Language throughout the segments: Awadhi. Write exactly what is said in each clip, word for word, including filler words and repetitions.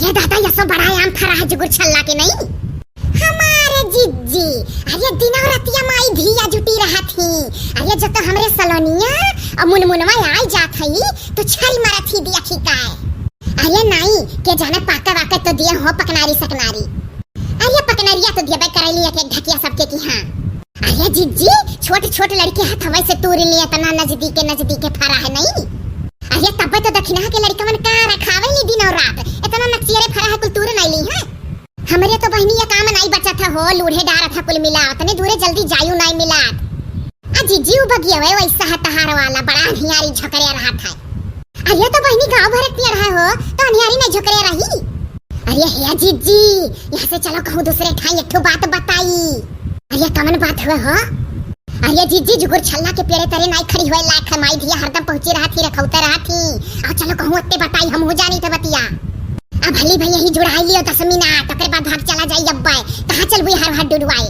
ए दादा, ये सब बड़ा आम फरा है जुगुर छल्ला के नहीं। हमारे जिज्जी, अरे दिनौ रतिया माई धिया जुटी रहत ही। अरे जो तो हमरे सलोनिया और मुनमुनवा आई जात हई, तो छरी मारत ही दिया खिकाए। अरे नाई, के जाने पाके वाके तो दिए हो पकनारी सकनारी। अरे पकनरिया तो दियबे करैली एक एक ढकिया सबके की हाँ। अरे जिज्जी, छोट छोट लड़के हथवे से तूर लिए, इतना नजदीके नजदीके फरा है नहीं। अरे तब्बे तो दखिनहा के लड़कवन का रखावे ली दिन और रात, इतना नक्सियरे फरा है कुल तूर नहीं ली है। हमरे तो बहिनी ये काम नहीं बचत है हो, लूढ़े डारत है कुल मिला, उतने दूरे जल्दी जायू नहीं मिलात। आ जिज्जी उ बगियवे वैसा है तहार वाला, बड़ा अन्हियारी झोकरे रहत है। अरे तो बहिनी गाँव भर के पेड़ है हो, तो अन्हियारी नहीं झोकरे रही। अरे हे जिज्जी, यहाँ से चलो कहूँ दूसरे ठाई एक ठो बात बताई। अरे कमन बात हुए हो? अरे जिज्जी जुगुर छल्ला के पेड़े तरे नाई खड़ी हुए लायक है, माई धिया हरदम पहुँची रहत ही, रखौते रहत ही। आओ चलो कहूँ ओत्ते बताई, हम हो जानी थे बतिया। अब भली भई यही जुड़ाई लियो दस मिनट, ओकरे बाद भाग चला जाई अब्बे। कहाँ चलबू हर हर डुडुआए?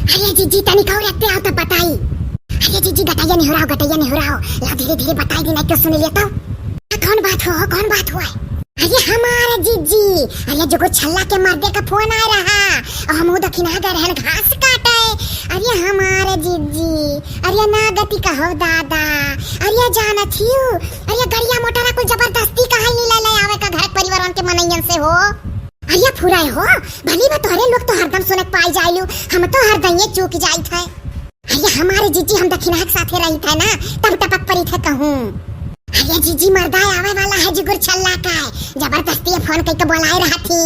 अरे जिज्जी तनी कहूँ रखते आओ तो बताई। अरे जिज्जी गटैया निहुराओ, गटैया निहुराओ। ला धीरे धीरे बताई दी, नहीं क्यों सुन लिया तो। आ, कौन बात हो, कौन बात हुआ है? अरे हमारे जिज्जी, अरे जुगुर छल्ला के मर्दे का फोन आए रहा, और हम दखिनहा गए रहन घास काटे। अरे हमारे जिज्जी, अरे ना गति कहो दादा, अरे जानत हियो, अरे गड़िया मोटरा कुल जबरदस्ती कहा नी ले ले आवे का घर परिवारन के मनैयन से हो। अरे फुराए हो, भली बा तोहरे लोग तो हरदम सुनत पाई जाइलू, हम तो हरदम ये चूक जाइत है। अरे हमारे जिज्जी हम दखिनहा के साथे रहित है ना, तब टपक पड़ी थे कहूँ। अरे जिज्जी मर्दा आवे वाला है जुगुर छल्ला का, जबरदस्ती ये फोन करके बोलाए रहत ही।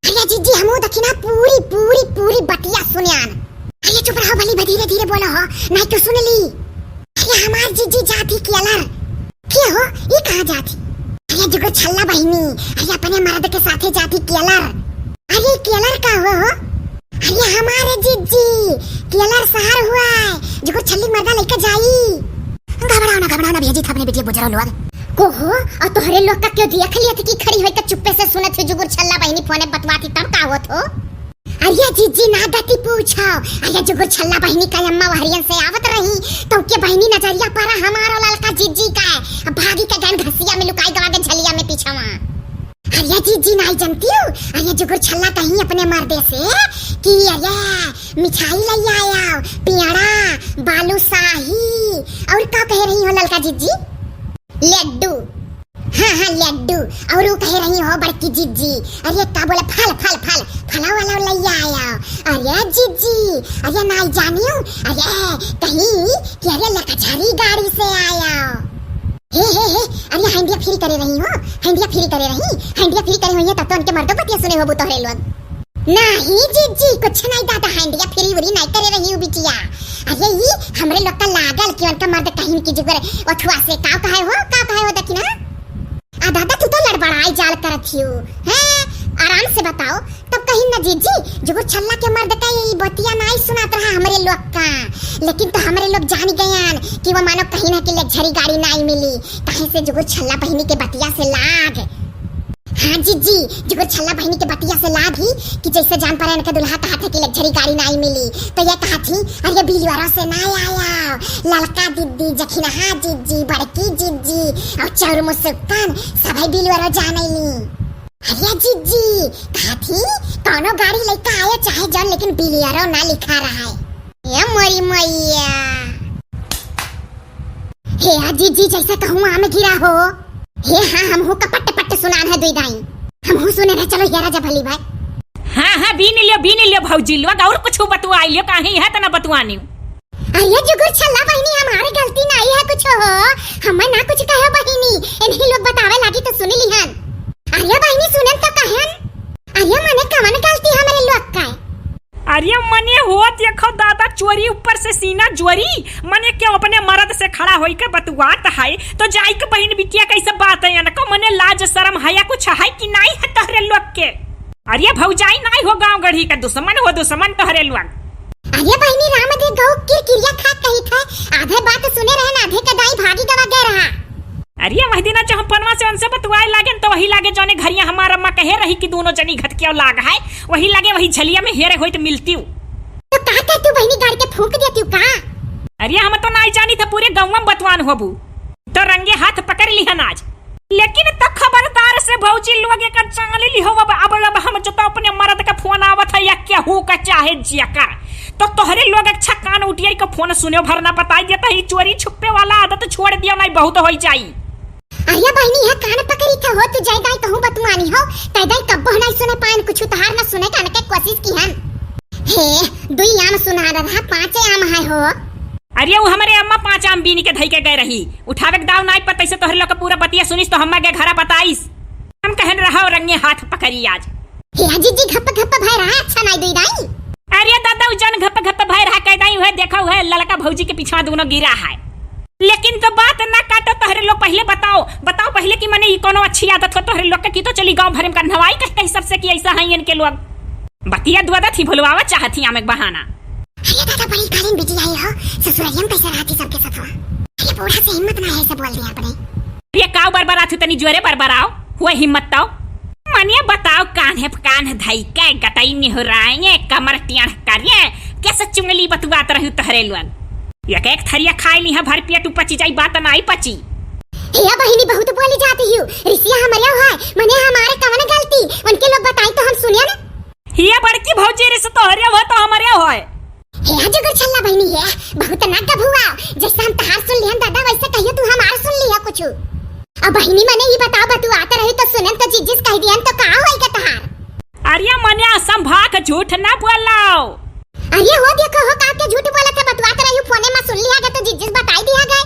अरे जिज्जी हमू दखिनहा पूरी पूरी पूरी बतिया सुन्यान। अरे चुप रहो भली बा, धीरे धीरे बोलो हो, नहीं तो सुन ली। अरे हमार जिज्जी जात ही केलर। के हो, ये कहाँ जात ही? अरे जुगुर छल्ला बहिनी, अरे अपने मर्द के साथे जात ही केलर। अरे केलर का हो, हो? अरे हमारे जिज्जी, केलर शहर हुआ है, जुगुर छल्ली मर्दा लेके जाई। घबराओ ना, घबराओ ना, भेजी थे अपने बिटिया बुजरा लोग। को हो, और तोहरे लोग का क्यों देख लिया था कि खड़ी होई तो चुप्पे से सुनत ही जुगुर छल्ला बहिनी फोने बतवाती तब का होत हो? अरे जिज्जी ना गति पूछो, अरे जुगुर छल्ला बहिनी का अम्मा वहरियन से आवत रही, तो के बहिनी नजरिया पड़ा हमारो ललका जिज्जी का, अब भागी के गन घसिया में लुकाई गवा के झलिया में पीछवा। अरे जिज्जी नाई जनती हो, अरे जुगुर छल्ला कहीं अपने मर्दे से कि अरे मिठाई ले आया, पेड़ा, बालूशाही, और का कह रही हो ललका जिज्जी? लड्डू। हाँ, हाँ, लड्डू। और वो कह रही हो बड़की जिज्जी, अरे का बोले, फल, फल, फल, फला वाला ले आया। अरे जिज्जी, अरे नाई जानियो, अरे कहीं कि अरे लकझरी गाड़ी से आया। हे, हे, हे, अरे हैंडिया फ्री करे रही हो, हैंडिया फ्री करे रही, हैंडिया फ्री करे हुई है तब तो उनके मर्दों बतिया सुने हो तोहरे लोग। नाही जिज्जी, कुछ नाही दादा, हैंडिया फ्री उरी नाही करे रही हूँ बिटिया। अरे ई हमरे लोग का लागल कि उनका मर्द कहीं की जुगर ओथुआ से काव कहे हो, काव कहे हो दखिनहा? आ दादा तू तो लड़बड़ाई जाल करत हियो, हैं? आराम से बताओ। तब कहीं ना जिज्जी, जुगुर छल्ला के मर्द का ई बतिया नाही सुनात रहा हमरे लोग का, लेकिन तो हमरे लोग जानी गयान कि वो मानो कहीं ना कि लग्जरी गाड़ी नाही मिली, कहीं से जुगुर छल्ला बहिनी के बतिया से लाग। हाँ जिज्जी, जुगुर छल्ला बहिनी के बतिया से लाग ही कि जैसे जान पड़े इनके दुल्हा कहत है कि लग्जरी गाड़ी नाही मिली, तो ये कहत ही, अरे बिलवरो से नाही आया, ललका दीदी, जखिनहा जिज्जी, बड़की जिज्जी और चौर मुसुक्कन सभई बिलवरो जानैली। अरे जिज्जी, कहत ही, कौनो गाड़ी लइका आयो चाहे जौन, लेकिन बिलवरो ना लिखा रहा है। ए मोरी मैया। हे आ जिज्जी, जैसे कहूँ आम गिरा हो। हे हाँ, हमहू का पट पट सुनान है दुई दाई। हमहू सुने रहे, चलो हिया राजा भली भाई। हाँ, हाँ, बीन लियो, बीन लियो भौजी लोग, और कुछ बतुआ लियो, काहे है तना बतुआनी। अरे जुगुर छल्ला बहिनी, हमारी गलती नाही है कुछ हो, हमें ना कुछ कहो बहिनी, इन्हीं लोग बतावे लागी तो सुन लिहन। अरे बहिनी सुनन तो कहन, अरे मने कवन गलती हमरे लोग का है? अरे मने हो देखो दादा, चोरी ऊपर से सीना जोरी, मने क्यों अपने मर्द से खड़ा होई के बतुआत है, तो जाई के बहिन बिटिया कैसे बात है, इनको मने लाज शर्म है या कुछ है कि नाही है तोहरे लोग के? अरे भौजाई नाही हो गाँव गढ़ी का दुश्मन हो दुश्मन तोहरे लोग। अरे बहिनी राम दे गौ किरकिरिया खा कही थे, आधे बात सुने रहे ना, आधे के दाई भागी गवा गए रहा। अरे वही दिना चौहपनवा से उनसे बतुआए लागे न, तो वही लागे जौने घरिया हमार अम्मा कहे रही कि दोनों जनी घटकिया लाग है, वही लागे वही झलिया में हेरे होई तो मिलती हूँ। तो का कर तू बहिनी गाड़ के फूंक देती हूँ का? अरे हम तो नाही जानी था, पूरे गाँव में बतवान होबू, तो रंगे हाथ पकड़ लिहन आज। लेकिन त खबरदार से भौजी लोग एकर चाल लिहो, अब, अब, अब हम जो तो अपने मर्द का फोन आवत है या केहू का चाहे जेकर, तो तोहरे लोग अच्छा कान उठियाई का फोन सुने भर ना बताई देता ही, चोरी छुपे वाला आदत छोड़ दियो, नहीं बहुत होई जाई। अरे बहिनी, यह कान पकड़ी था हो, तू जाई दाई कहूँ बतुआनी हो, तै दाई कब्बो नहीं सुने पाइन कुछ, तहार ना सुने कान के कोशिश की हन। हे, दुई आम सुना रहा, पाँचे आम है हो। अरे वो हमारे अम्मा पाँच आम बीनी के धई के गए रही, उठावे के दाव नाई पता से तोहरे लोग के पूरा बतिया सुनिस तो हम्मा के घरा बताइस। हम कहन रहा रंगे हाथ पकड़ी आज। हे जिज्जी, घप घप भय रहा, अच्छा नाई दुई दाई। अरे दादा, उ जन घप घप भय रहा कह दाई, उहे देखा उहे ललका भौजी के पीछा दोनों गिरा है। लेकिन तो बात ना काटो, तोहरे लोग पहले बताओ, बताओ पहले कि मने ई कोनो अच्छी आदत हो तोहरे लोग के, कि तो चली गांव भर में कन्हवाई कह कही सबसे कि ऐसा है इनके लोग। बतिया दुआदा थी भुलवावा चाहत ही आमे के बहाना। अरे दादा, बड़ी कालीन बिटिया आई हो, ससुररिया में कैसे रहती सबके साथ हो? अरे बूढ़ा से हिम्मत ना है ऐसे बोल दिया अपने। ये काव बरबरात हो, तनी जोरे बरबराओ, हुए हिम्मत तो। मने बताओ, कान्हे प कान्ह धई के गटई निहुराए, कमर टेढ़ करिए, कैसे चुंगली बतुआत रहू तोहरे लोग? एक एक थरिया खाए लिहा भर पेट उपची जाई, बात नाई पची। हे बहिनी, बहुत बोली जाती हूँ, रिसिया हमरे है, मने हमारे कवन गलती, उनके लोग बताई तो हम सुनिए ना। हिया बड़की भौजी रिस तोहरे हो तो हमरे होय। हे जुगर छल्ला बहिनी हे, बहुत ना गभुआ, जैसे हम तहार सुन लिहन दादा वैसे कहियो तू हमार सुन लिहा कुछ। अब बहिनी मने ई बताओ, बतुआत रही तो सुनन तो जिज्जिस कह दिहन तो का होई गे तहार? अरे मने असंभा के झूठ ना बोलाओ। अरे हो देखो हो का के झूठ बोलत है, बतुआत रही फोने में सुन लिहा गे तो जिज्जिस बताई दिहा गे।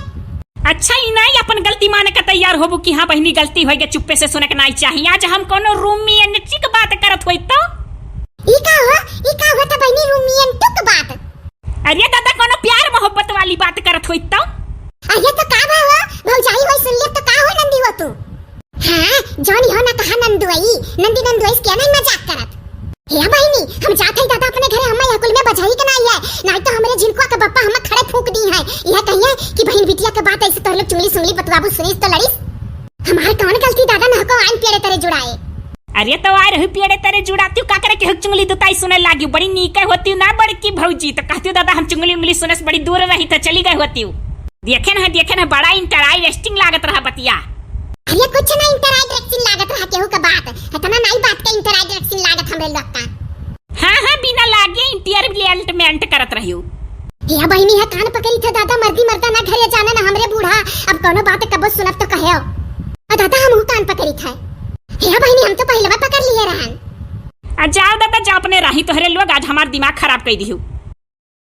अच्छा, ई नाई अपन गलती माने के तैयार होबू कि हाँ बहिनी गलती होई गे, चुप्पे से सुने के नाई चाहिए। आज हम कोनो रोमांटिक बात करत होई तो? ई का हो, ई का होता बहिनी रोमांटिक बात? अरे दादा, कोनो प्यार मोहब्बत वाली बात करत होई तो? अरे तो का बा हो, भौजाई होई सुन ले तो का हो नंदी हो तू? हाँ, जौन हो ना कहा नंदुआई, नंदी नंदुआई से क्या नहीं मजाक करत? हे बहिनी, हम जात हई दादा अपने घरे, हम्मा यह कुल में बजाई के नाई है, नाई तो हमरे झिनकुआ के बप्पा हम्मा खड़े फूंक दी है। यह कहिए कि बहिन बिटिया के बात ऐसे तोहरे लोग चुंगली सुंगली बतुआबू सुनिस तो लड़िस। हमार कौन गलती दादा, नहको आइन पेड़े तरे जुड़ाए। अरे तो आए रहू पेड़े तरे जुड़ाती, का करे के हुक चुंगली दुताई सुने लागी, बड़ी नीके होती ना बड़की भौजी, तो कहती दादा हम चुंगली उंगली सुने से बड़ी दूर रही तो चली गई होती। देखे न है, देखे न है, बड़ा interesting लागत रहा बतिया। अरे कुछ ना interesting लागत रहा केहू का बात, इतना नाई बात का interesting लागत हमरे लोग का। हाँ, हाँ, बिना लागे entertainment करत रहियो। हे बहिनी है कान पकड़ी था दादा, मर्दी मर्दा ना घरे जाने ना हमरे बूढ़ा, अब कोनो बात कबो सुनब तो कहे। आ दादा हम कान पकड़ी था। हे बहिनी हम तो पहले पकड़ लिए रहन। आ जाओ दादा जाओ अपने राही, तोहरे लोग आज हमार दिमाग खराब कर दिहू।